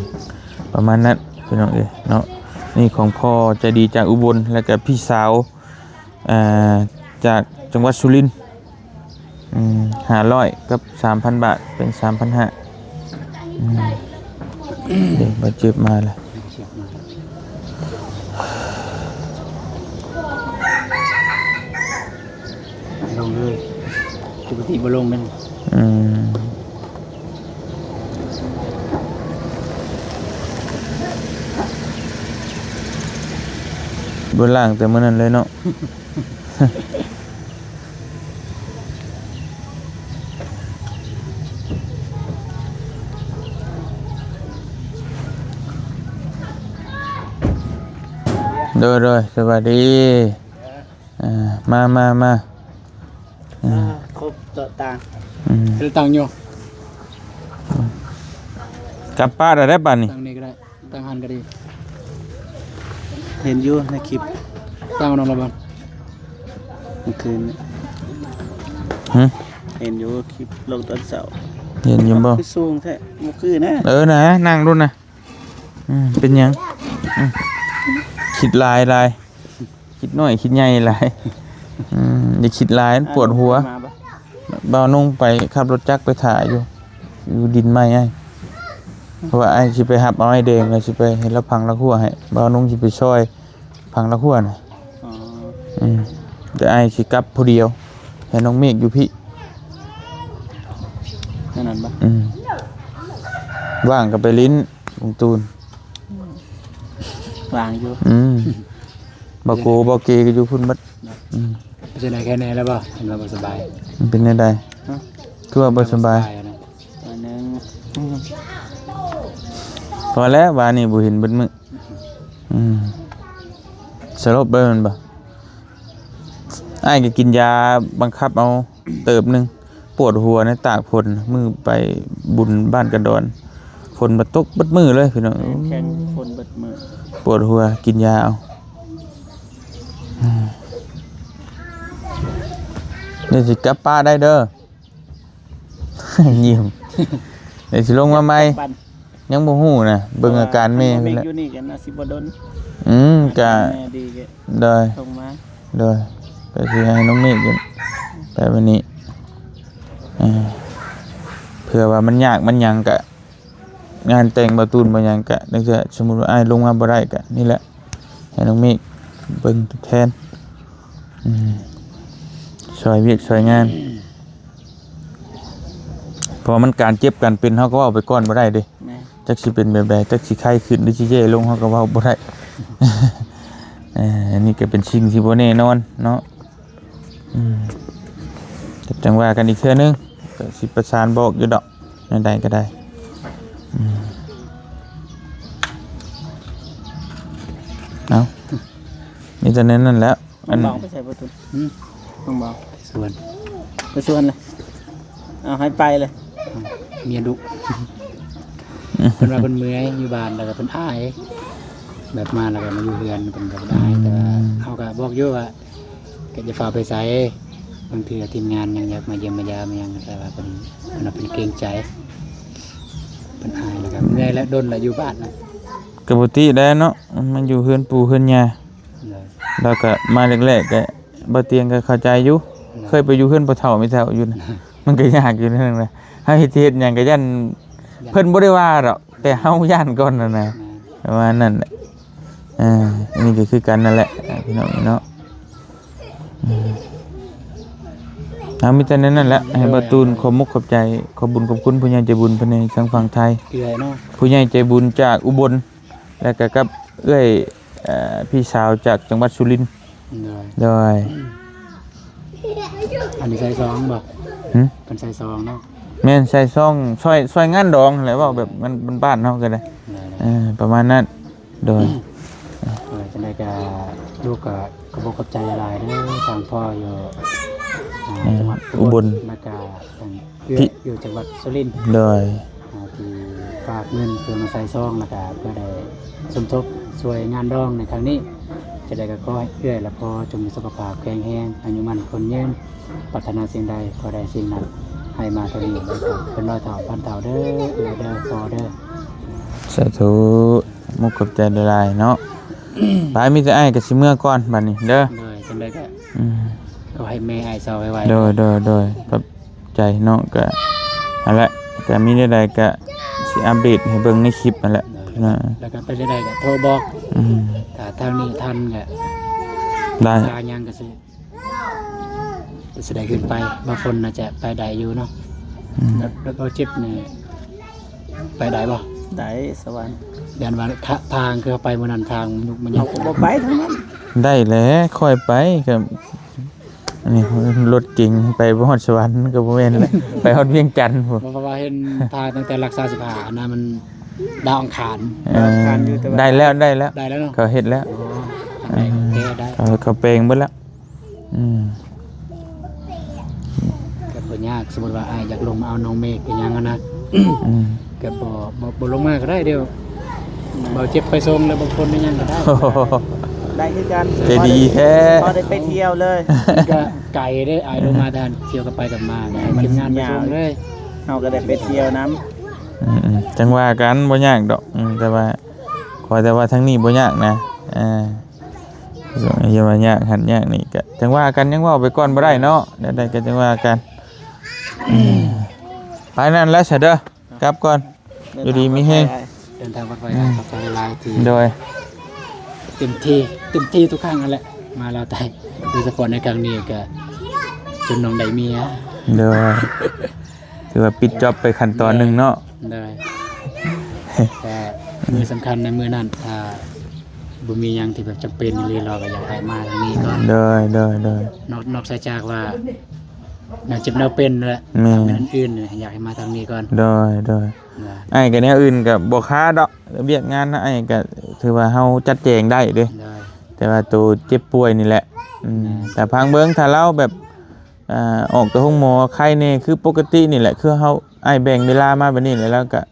ປະມານນັ້ນພີ່ນ້ອງເອີຍເນາະ. ນີ້ຂອງພໍ່ໃຈດີຈາກອຸບົນ ແລ້ວກະພີ່ສາວ ອ່າ ຈາກຈັງຫວັດສຸລິນ. ອືມ ຫ້າຮ້ອຍກັບສາມພັນບາດ ເປັນສາມພັນຫ້າ. ອືມ ເດ້ ບາດເຈັບມາລະ ລົງເລີຍ ປົກກະຕິບໍ່ລົງແມ່ນ. ອືມ ບໍ່ລ້າງແຕ່ມື້ນັ້ນເລີຍເນາະ. ໂດຍ ໂດຍ ສະບາຍດີ. ອ່າ ມາ ມາ ມາ. ອ່າ ອ່າ ຄົບໂຕະຕ່າງ ອືມ ຄືຕ່າງຢູ່ ຈັບປາໄດ້ບາດນີ້ ຕ່າງນີ້ກໍໄດ້ ຕ່າງຫັ້ນກໍດີ. ເຫັນຢູ່ໃນຄລິບ ຕັ້ງນ້ອງລະບັງ ເມື່ອຄືນນີ້ ຫຶ? ເຫັນຢູ່ຄລິບລົງຕອນເຊົ້າ. ເຫັນຢູ່ບໍ່? ຄືສູງແທ້ ບໍ່ຄືນະ. ເອີນະ ນັ່ງໂລດນະ. ອືມ ເປັນຫຍັງ? ອືມ ຄິດຫຼາຍຫຼາຍ ຄິດນ້ອຍຄິດໃຫຍ່ຫຼາຍ. ອືມ ຢ່າຄິດຫຼາຍ ປວດຫົວ. ບ່າວນົງໄປຂັບລົດຈັກໄປຖ້າຢູ່ ຢູ່ດິນໃໝ່ອ້າຍ ເພາະວ່າອ້າຍຊິໄປຮັບເອົາອ້າຍແດງ ແລ້ວຊິໄປໃຫ້ລາວຝັງລາກຮົ້ວໃຫ້. ບ່າວນົງຊິໄປຊ່ອຍຝັງລາກຮົ້ວນະ. ອໍ ອືມ ແຕ່ອ້າຍຊິກັບຜູ້ດຽວ ໃຫ້ນ້ອງເມກຢູ່ພີ້. ແນວນັ້ນບໍ່? ອືມ ວ່າງກໍໄປຫຼິ້ນ ລຸງຕູນ ວ່າງຢູ່. ອືມ ບໍ່ໂກບໍ່ເກກໍຢູ່ພຸ້ນໝົດ. ອືມ ເປັນຈັ່ງໃດແຄ່ແນ່ແລ້ວບໍ່? ເຫັນວ່າບໍ່ສະບາຍ. ມັນເປັນແນວໃດ? ຮະ? ຄືວ່າບໍ່ສະບາຍ? ບໍ່ສະບາຍນະ ໜ້ອຍໜຶ່ງ. ອືມ ພໍແລ້ວ ວານນີ້ບໍ່ເຫັນເບິດມື້. ອືມ ສະຫຼົບເລີຍແມ່ນບໍ່? ອ້າຍກໍກິນຢາບັງຄັບເອົາເຕີບໜຶ່ງ. ປວດຫົວໃນຕາກຝົນ ມື້ໄປບຸນບ້ານກະດອນ ຝົນມາຕົກເບິດມື້ເລີຍພີ່ນ້ອງ. ແຂງຝົນເບິດມື້ ປວດຫົວ ກິນຢາເອົາ. ອືມ ດຽວຊິກັບປະໄດ້ເດີ. ຍິ້ມ ດຽວຊິລົງມາໃໝ່. ຍັງບໍ່ຮູ້ນະ ເບິ່ງອາການແມ່ ເພາະວ່າຄັນບໍ່ເມັກຢູ່ນີ້ກໍໜ້າຊິບໍ່ດົນ. ອືມ ກະ ອາການແມ່ດີກໍ ໂດຍ ສົ່ງມາ. ໂດຍ ກໍຊິໃຫ້ນ້ອງເມກຢູ່ ໄປວັນນີ້. ເອີ ເພື່ອວ່າມັນຍາກມັນຫຍັງກະ ງານແຕ່ງບ່າວຕູນບໍ່ຫຍັງກະ ຈັ່ງຊີ້ ສົມມຸດວ່າອ້າຍລົງມາບໍ່ໄດ້ກະນີ້ແຫຼະ ໃຫ້ນ້ອງເມກເບິ່ງແທນ. ອືມ ຊ່ອຍວຽກຊ່ອຍງານ. ເພາະວ່າມັນການເຈັບການເປັນ ເຮົາກໍເວົ້າໄປກ່ອນບໍ່ໄດ້ເດ້. ແມ່ນ. ຈັກຊິເປັນແບບໃດ ຈັກຊິໄຂ້ຂຶ້ນ ຫຼືຊິແຍ່ລົງ ເຮົາກໍເວົ້າບໍ່ໄດ້. ເອີ ອັນນີ້ກໍເປັນສິ່ງທີ່ບໍ່ແນ່ນອນເນາະ. ອືມ ກໍຈັ່ງວ່າກັນອີກເທື່ອໜຶ່ງ ກໍຊິປະສານບອກຢູ່ດອກ ແນວໃດກໍໄດ້. ອືມ ເອົາ ມີແຕ່ແນວນັ້ນແຫຼະ. ນ້ອງບ່າວໄປໃສບໍ່ຕຸນ? ຫຶ? ນ້ອງບ່າວ ໄປສວນ. ໄປສວນເລີຍ? ເອົາ ໃຫ້ໄປເລີຍ? ເມຍດຸ. ເພິ່ນວ່າເພິ່ນເມື່ອຍຢູ່ບ້ານ ແລ້ວກໍເພິ່ນອາຍ ແບບມາແລ້ວກໍມາຢູ່ເຮືອນ ເພິ່ນກໍອາຍ. ອືມ ແຕ່ວ່າເຮົາກໍບອກຢູ່ວ່າ ກໍຢ່າຟ້າວໄປໃສ ບາງເທື່ອທີມງານຍັງຢາກມາຢ້ຽມມາຢາມຫຍັງ ແຕ່ວ່າເພິ່ນ ເພິ່ນວ່າເພິ່ນເກງໃຈ ເພິ່ນອາຍ ແລ້ວກໍເມື່ອຍ ແລະ ດົນລະຢູ່ບ້ານນະ. ກໍບໍ່ຕິແລ້ວເນາະ ມັນຢູ່ເຮືອນປູ່ເຮືອນຍ່າ. ໂດຍ ແລ້ວກໍມາແລກໆ ກໍບໍ່ຕຽງກໍເຂົ້າໃຈຢູ່. ໂດຍ ເຄີຍໄປຢູ່ເຮືອນພໍ່ເຖົ້າແມ່ເຖົ້າຢູ່ນະ ມັນກໍຍາກຢູ່ນັ້ນນະ. ເຮົາເຮັດ ເຮັດຫຍັງກໍຢ້ານ ຢ້ານ ເພິ່ນບໍ່ໄດ້ວ່າດອກ ແຕ່ເຮົາຢ້ານກ່ອນຫັ້ນນະ. ແມ່ນ ປະມານນັ້ນແຫຼະ. ອ່າ ອັນນີ້ກໍຄືກັນນັ້ນແຫຼະ ພີ່ນ້ອງເນາະ. ອືມ ເອົາ ມີແຕ່ແນວນັ້ນແຫຼະ ໃຫ້ບ່າວຕູນຂອບມຸກຂອບໃຈ ຂອບບຸນຂອບຄຸນຜູ້ໃຫຍ່ໃຈບຸນເພິ່ນໃນທາງຝັ່ງໄທ ເອື້ອຍເນາະ ຜູ້ໃຫຍ່ໃຈບຸນຈາກອຸບົນ ແລ້ວກໍກັບເອື້ອຍ ເອີ ພີ່ສາວຈາກຈັງຫວັດສຸລິນ. ໂດຍ ໂດຍ. ອັນນີ້ໃສ່ຊອງບໍ່? ຫຶ? ເພິ່ນໃສ່ຊອງເນາະ. ແມ່ນ ໃສ່ຊອງ ຊ່ອຍ ຊ່ອຍງານດອງຫັ້ນແຫຼະ ເວົ້າແບບມັນບ້ານໆເຮົາກໍໄດ້. ໂດຍ ໂດຍ ເອີ ປະມານນັ້ນ. ໂດຍ ເອີ ຈັ່ງໃດກໍລູກກໍຂອບອົກຂອບໃຈຫຼາຍໆເດີ ທາງພໍ່ຢູ່ ອ່າ ເອີ ຈັງຫວັດອຸບົນ ອຸບົນ ແລ້ວກໍທາງເອື້ອຍຢູ່ຈັງຫວັດສຸລິນ. ໂດຍ ອ່າ ທີ່ຝາກເງິນເພື່ອມາໃສ່ຊອງ ແລ້ວກໍເພື່ອໄດ້ສົມທົບຊ່ວຍງານດອງໃນຄັ້ງນີ້. ຈັ່ງໃດກໍຂໍໃຫ້ເອື້ອຍ ແລະ ພໍ່ຈົ່ງມີສຸຂະພາບແຂງແຮງ ອາຍຸໝັ້ນຂວັນຍືນ ປາດຖະໜາສິ່ງໃດຂໍໄດ້ສິ່ງນັ້ນ ໃຫ້ມາເທົ່ານີ້ ແລ້ວກໍເປັນຮ້ອຍເທົ່າພັນເທົ່າເດີ ເອື້ອຍເດີ ພໍ່ເດີ. ສາທຸ ມຸກຂອບໃຈຫຼາຍໆເນາະ. ໄປ ມີແຕ່ອ້າຍກໍຊິເມືອກ່ອນບັດນີ້ເດີ. ໂດຍ ຈັ່ງໃດກໍ ອືມ ຂໍໃຫ້ແມ່ອ້າຍເຊົາໄວໆ. ໂດຍ ໂດຍ ໂດຍ ຂອບໃຈເນາະ. ກໍຫັ້ນແຫຼະ ກໍມີແນວໃດກໍຊິອັບເດດໃຫ້ເບິ່ງໃນຄລິບຫັ້ນແຫຼະ. ໂດຍ ແລ້ວກໍເປັນຈັ່ງໃດກໍໂທບອກ. ອືມ ຖ້າທາງນີ້ທັນກໍໄດ້ ຖ້າຍັງກໍຊິ ກໍຊິໄດ້ຂຶ້ນໄປ. ບ່າວຝົນໜ້າຈະໄປໄດ້ຢູ່ເນາະ. ອືມ ແລ້ວ ແລ້ວບ່າວຈິບນີ້ໄປໄດ້ບໍ່? ໄດ້ ສະຫວັນ. ຢ້ານວ່າທາ ທາງຄືເຮົາໄປມື້ນັ້ນ ທາງມັນຍຸບມັນຍາກ. ເຮົາກໍບໍ່ໄປທາງນັ້ນ. ໄດ້ແຫຼະ ຄ່ອຍໄປ. ກໍອັນນີ້ລົດເກັງໄປບໍ່ຮອດສະຫວັນກໍບໍ່ແມ່ນແຫຼະ ໄປຮອດວຽງຈັນພຸ້ນ. ເພາະວ່າເຫັນທາງຕັ້ງແຕ່ຫຼັກສາມສິບຫ້ານະ ມັນ ດາວອັງຄານ. ເອີ ດາວອັງຄານຢູ່ ແຕ່ວ່າໄດ້ແລ້ວ ໄດ້ແລ້ວ ໄດ້ແລ້ວເນາະ. ເຂົາເຮັດແລ້ວ. ອໍ ເອີ ໂອເຄ ໄດ້ ເຂົາ ເຂົາແປງເບິດແລ້ວ. ອືມ ກໍບໍ່ຍາກ. ສົມມຸດວ່າອ້າຍຢາກລົງມາເອົານ້ອງເມກອີຫຍັງຫັ້ນນະ ອືມ ກໍບໍ່ ບໍ່ ບໍ່ລົງມາກໍໄດ້. ດຽວ ບໍ່ເຈັບໄປສົ່ງ ຫຼືບາງຄົນໄປຫຍັງກໍໄດ້ ໄດ້ຄືກັນ ໃຈດີແທ້ ພໍໄດ້ໄປທ່ຽວເລີຍ ກໍໄກເດ້ ອ້າຍລົງມາແຕ່ຫັ້ນ ທ່ຽວກັບໄປກັບມາ ໃຫ້ທີມງານໄປສົ່ງເລີຍ ເຮົາກໍໄດ້ໄປທ່ຽວນຳ ອືມໆ ຈັ່ງວ່າກັນ ບໍ່ຍາກດອກ ອືມ ແຕ່ວ່າ ຂໍແຕ່ວ່າທາງນີ້ບໍ່ຍາກນະ ອ່າ ຢ່າວ່າຍາກຫັ້ນຍາກນີ້ ກໍຈັ່ງວ່າກັນ ຍັງເວົ້າໄປກ່ອນບໍ່ໄດ້ເນາະ ແນວໃດກໍຈັ່ງວ່າກັນ ໄປນັ້ນແຫຼະຊະເດີ ກັບກ່ອນ ຢູ່ດີມີແຮງ ເດີນທາງປອດໄພ ຂອບໃຈຫຼາຍໆ ທີ່ ໂດຍ ເຕັມທີ່ ເຕັມທີ່ທຸກຄັ້ງຫັ້ນແຫຼະ ມາລາວໃຕ້ ໂດຍສະເພາະໃນຄັ້ງນີ້ກໍຈົນນ້ອງໄດ້ເມຍ ໂດຍ ຖືວ່າປິດຈ໊ອບໄປຂັ້ນຕອນໜຶ່ງເນາະ ໂດຍ ແຕ່ມື້ສຳຄັນໃນມື້ນັ້ນ ຖ້າບໍ່ມີຫຍັງທີ່ແບບຈຳເປັນອີ່ຫຼີ ເຮົາກໍຢາກໃຫ້ມາທາງນີ້ກ່ອນ ໂດຍ ໂດຍ ໂດຍ ນອກ ນອກເສຍຈາກວ່າ ແນວເຈັບແນວເປັນແຫຼະ ແມ່ນ ແມ່ນອັນອື່ນ ຢາກໃຫ້ມາທາງນີ້ກ່ອນ ໂດຍ ໂດຍ ນະ ອ້າຍກໍແນວອື່ນກໍບໍ່ຄາດອກ ວຽກງານນະ ອ້າຍກໍຖືວ່າເຮົາຈັດແຈງໄດ້ເດ້ ໂດຍ ແຕ່ວ່າໂຕເຈັບປ່ວຍນີ້ແຫຼະ ອືມ ແມ່ນ ກໍຟັງເບິ່ງ ຖ້າລາວແບບ ອ່າ ອອກແຕ່ໂຮງໝໍໄຄແດ່ ຄືປົກກະຕິນີ້ແຫຼະ ຄືເຮົາ ອ້າຍແບ່ງເວລາມາແບບນີ້ແຫຼະ ແລ້ວກໍ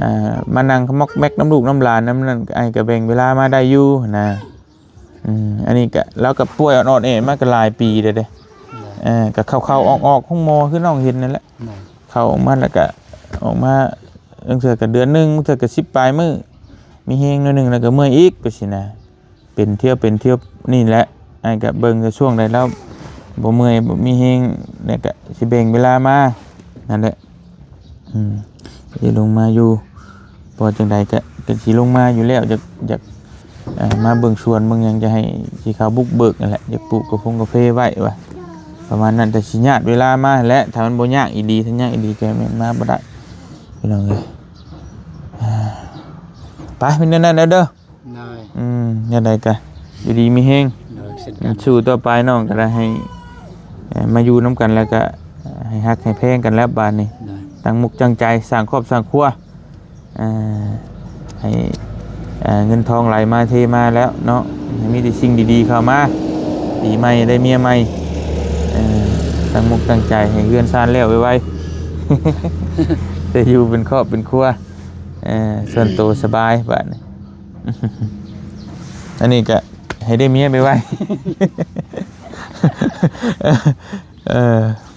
ອ່າ ມານັ່ງຂະໝອກແໝກນຳລູກນຳຫຼານນຳນັ້ນ ອ້າຍກໍແບ່ງເວລາມາໄດ້ຢູ່ຫັ້ນນະ ອືມ ອັນນີ້ກໍ ລາວກໍປ່ວຍອອດໆແອດມາກໍຫຼາຍປີແລ້ວເດ້ ໂດຍ ເອີ ກໍເຂົ້າໆອອກໆໂຮງໝໍຄືນ້ອງເຫັນນັ້ນແຫຼະ ໂດຍ ເຂົ້າອອກມາແລ້ວກໍອອກມາ ບາງເທື່ອກໍເດືອນໜຶ່ງ ບາງເທື່ອກໍສິບປາຍມື້ ມີແຮງໜ້ອຍໜຶ່ງແລ້ວກໍເມື່ອຍອີກ ໄປຊີ້ນະ ເປັນທ່ຽວເປັນທ່ຽວນີ້ແຫຼະ ອ້າຍກໍເບິ່ງແຕ່ຊ່ວງໃດລາວບໍ່ເມື່ອຍ ບໍ່ມີແຮງ ແລ້ວກໍຊິແບ່ງເວລາມາ ນັ້ນແຫຼະ ອືມ ຊິລົງມາຢູ່ ເພາະຈັ່ງໃດກໍ ກໍຊິລົງມາຢູ່ແລ້ວ ຢາກ ຢາກ ເອີ ມາເບິ່ງສວນເບິ່ງຫຍັງ ຈະໃຫ້ ຊິເຂົ້າບຸກເບີກນັ້ນແຫຼະ ຢາກປູກກາຟົງກາເຟໄວ້ວ່າ ປະມານນັ້ນ ແຕ່ຊິຍາດເວລາມາຫັ້ນແຫຼະ ຖ້າມັນບໍ່ຍາກອີ່ຫຼີ ຖ້າຍາກອີ່ຫຼີກໍແມ່ນມາບໍ່ໄດ້ ພີ່ນ້ອງເອີຍ ໄປ ເປັນແນວນັ້ນແລ້ວເດີ ໂດຍ ອືມ ແນວໃດກໍຢູ່ດີມີແຮງ ໂດຍ ເຊັ່ນກັນ ສູ້ຕໍ່ໄປ ນ້ອງກໍໄດ້ໃຫ້ ເອີ ມາຢູ່ນຳກັນ ແລ້ວກໍໃຫ້ຮັກໃຫ້ແພງກັນແລ້ວບາດນີ້ ໂດຍ ຕັ້ງມຸກຕັ້ງໃຈສ້າງຄອບສ້າງຄົວ ອ່າ ໃຫ້ ເອີ ເງິນທອງໄຫຼມາເທມາແລ້ວເນາະ ໃຫ້ມີແຕ່ສິ່ງດີໆເຂົ້າມາ ປີໃໝ່ໄດ້ເມຍໃໝ່ ເອີ ຕັ້ງມຸກຕັ້ງໃຈໃຫ້ເຮືອນຊານແລ້ວໄວໆ ໄດ້ຢູ່ເປັນຄອບເປັນຄົວ ເອີ ສ່ວນໂຕສະບາຍບາດນີ້ ອັນນີ້ກະໃຫ້ໄດ້ເມຍໄວໆ ເອີ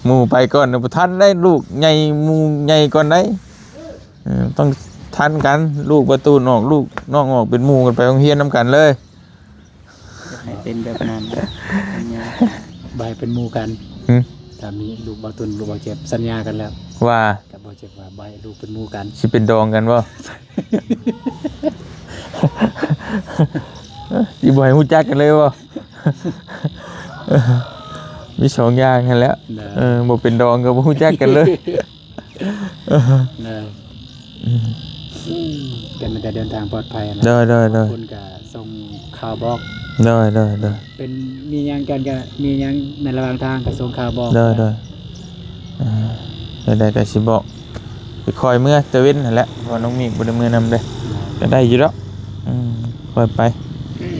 ໝູ່ໄປກ່ອນ ບໍ່ທັນໄດ້ ລູກໃຫຍ່ ໝູ່ໃຫຍ່ກ່ອນໄດ໋ ເອີ ຕ້ອງທັນກັນ ລູກປະຕູນອອກ ລູກນ້ອງອອກ ເປັນໝູ່ກັນໄປໂຮງຮຽນນຳກັນເລີຍ. ຢາກໃຫ້ເປັນແບບນັ້ນ ບໍ່ໃຫ້ເປັນໝູ່ກັນ. ຫຶ? ຖ້າມີລູກບ່າວຕຸນ ລູກບ່າວແຈັບ ສັນຍາກັນແລ້ວ ວ່າ ກັບບ່າວແຈັບວ່າບໍ່ໃຫ້ລູກເປັນໝູ່ກັນ. ຊິເປັນດອງກັນບໍ່? ຊິບໍ່ໃຫ້ຮູ້ຈັກກັນເລີຍບໍ່? ມີສອງຢ່າງຫັ້ນແຫຼະ. ເອີ ບໍ່ເປັນດອງກໍບໍ່ຮູ້ຈັກກັນເລີຍ. ເອີ ອືມ ກໍມີແຕ່ເດີນທາງປອດໄພນະ. ໂດຍໆໆ ຂອບຄຸນກໍສົ່ງຂ່າວບອກ. ໂດຍໆໆ ເປັນ ມີຫຍັງກັນກໍ ມີຫຍັງໃນລະຫວ່າງທາງກໍສົ່ງຂ່າວບອກ. ໂດຍໆ ເອີ ແນວໃດກໍຊິບອກ ຊິຄ່ອຍເມືອແຕ່ເວັນຫັ້ນແຫຼະ ເພາະວ່ານ້ອງມີກບໍ່ໄດ້ເມືອນຳເດ້. ໂດຍ ກໍໄດ້ຢູ່ດອກ. ອືມ ຄ່ອຍໄປ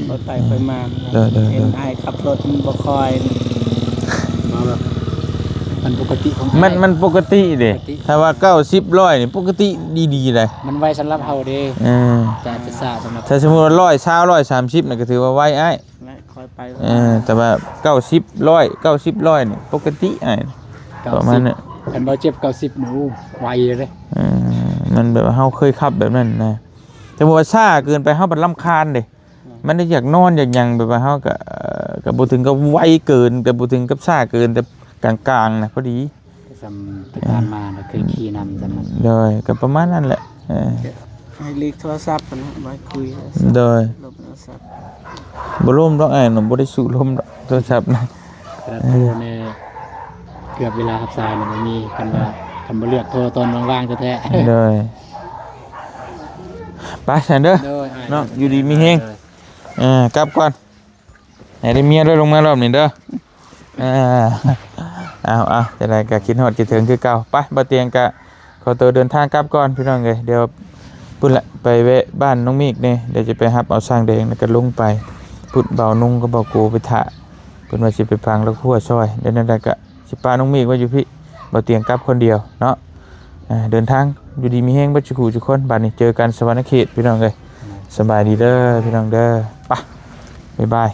ຄ່ອຍໄປຄ່ອຍມາ. ໂດຍໆໆ ເຫັນອ້າຍຂັບລົດມັນບໍ່ຄ່ອຍ ມາແບບ ມັນປົກກະຕິຂອງ ມັນ ມັນປົກກະຕິເດ້. ປົກກະຕິ ຖ້າວ່າເກົ້າສິບ ຮ້ອຍນີ້ປົກກະຕິດີໆເດ້. ມັນໄວສຳລັບເຮົາເດ້. ເອີ ແຕ່ອາດຈະຊ້າສຳລັບ ຖ້າສົມມຸດວ່າຮ້ອຍຊາວ ຮ້ອຍສາມສິບນີ້ກໍຖືວ່າໄວອ້າຍ. ແລະ ຄ່ອຍໄປ ເອີ ແຕ່ວ່າເກົ້າສິບ ຮ້ອຍ ເກົ້າສິບ ຮ້ອຍນີ້ປົກກະຕິອ້າຍ. ປະມານນັ້ນ. ຄັນບໍ່ເຈັບເກົ້າສິບນີ້ ໂອ້ ໄວເດ້. ເອີ ມັນແບບວ່າເຮົາເຄີຍຂັບແບບນັ້ນນະ. ແຕ່ວ່າຊ້າເກີນໄປ ເຮົາບັດລຳຄານເດ້. ອືມ ມັນໄດ້ຢາກນອນຢາກຫຍັງ ແບບວ່າເຮົາກໍ ເອີ ກໍບໍ່ເຖິງກັບໄວເກີນ ກໍບໍ່ເຖິງກັບຊ້າເກີນ ແຕ່ກາງໆນະ ພໍດີ. ສ່ຳທີ່ຜ່ານມາກໍຄືຂີ່ນຳສ່ຳນັ້ນ. ໂດຍ ກໍປະມານນັ້ນແຫຼະ. ເອີ ໃຫ້ຫຼີກໂທລະສັບຫັ້ນນະ ບໍ່ໃຫ້ຄຸຍ. ໂດຍ ລົມໂທລະສັບ ບໍ່ລົມດອກອ້າຍເນາະ ບໍ່ໄດ້ສູ້ລົມດອກໂທລະສັບນະ. ຂະໜາດໂທນີ້ເກືອບເວລາຮັບສາຍນີ້ບໍ່ມີ ຄັນວ່າ ຄັນບໍ່ເລືອກໂທຕອນວ່າງໆແທ້ໆ. ໂດຍ ໄປຊັ້ນເດີ. ໂດຍ ເນາະ ຢູ່ດີມີແຮງ. ໂດຍ ເອີ ກັບກ່ອນ ໃຫ້ໄດ້ເມຍເດີ ລົງມາຮອບນີ້ເດີ. ເອີ ເອົາໆ ຈັ່ງໃດກໍຄິດຮອດຄິດເຖິງຄືເກົ່າ. ໄປ ບ່າວຕຽງກໍຂໍຕົວເດີນທາງກັບກ່ອນພີ່ນ້ອງເອີຍ. ດຽວພຸ້ນລະ ໄປແວະບ້ານນ້ອງມີກແດ່ ດຽວຈະໄປຮັບເອົາຊ່າງແດງ ແລ້ວກໍລົງໄປພຸ້ນ ບ່າວນຸ່ງກັບບ່າວໂກໄປຖ້າ ເພິ່ນວ່າຊິໄປຝັງລາວຄົວຊ່ອຍ. ດຽວນັ້ນກໍຊິປະນ້ອງມີກໄວ້ຢູ່ພີ້ ບ່າວຕຽງກັບຄົນດຽວເນາະ. ເດີນທາງຢູ່ດີມີແຮງເບິດສູ່ຜູ້ສູ່ຄົນ. ບາດນີ້ເຈີກັນສະຫວັນນະເຂດພີ່ນ້ອງເອີຍ. ສະບາຍດີເດີພີ່ນ້ອງເດີ ໄປ ບາຍບາຍ.